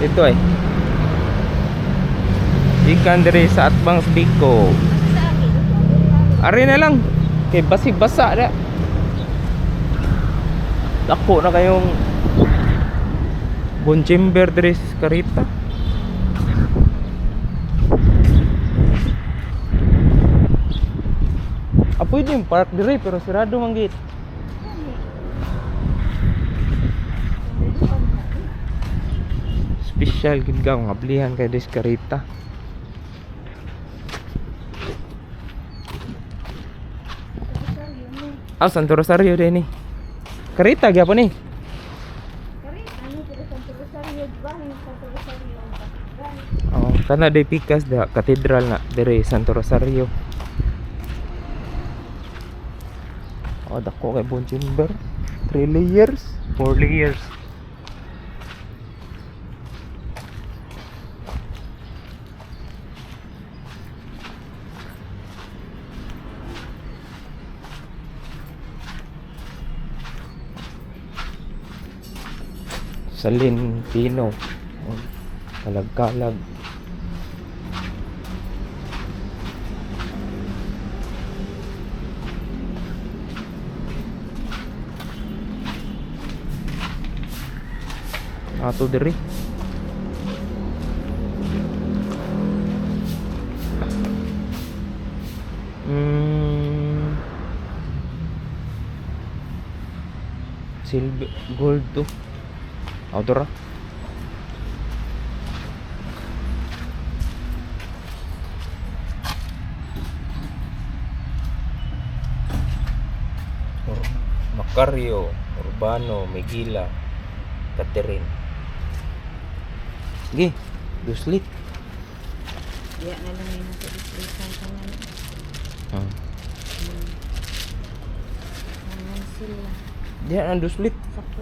Ito ay. Gikan diri sa Atbang Biko. Sa akin. Ari na lang. Kay basig basa na. Dako na kayong Bonchimber diri sa Karita. Ah, pwede yung park diri pero sarado man gate. Special gid ka nga ablihan kay diri sa Karita. Ah, Santo Rosario din ni. Karita gyapon ni. Ano pero Santo Rosario, di ba? Yung Santo Rosario ang cathedral. Oh, kana day pikas da katedral na dire Santo Rosario. Oh, dako kay bon chamber. 3 layers, 4 layers. Salin Pino. Oh, kalag-kalag. Ato diri. Silver gold to. Auto ra. Macario, Urbano, Megila, Catherine. Sige, duslit. Diya na lang yun sa display sa man. Ah. Tanan sila. Diyan ang duslit. Sa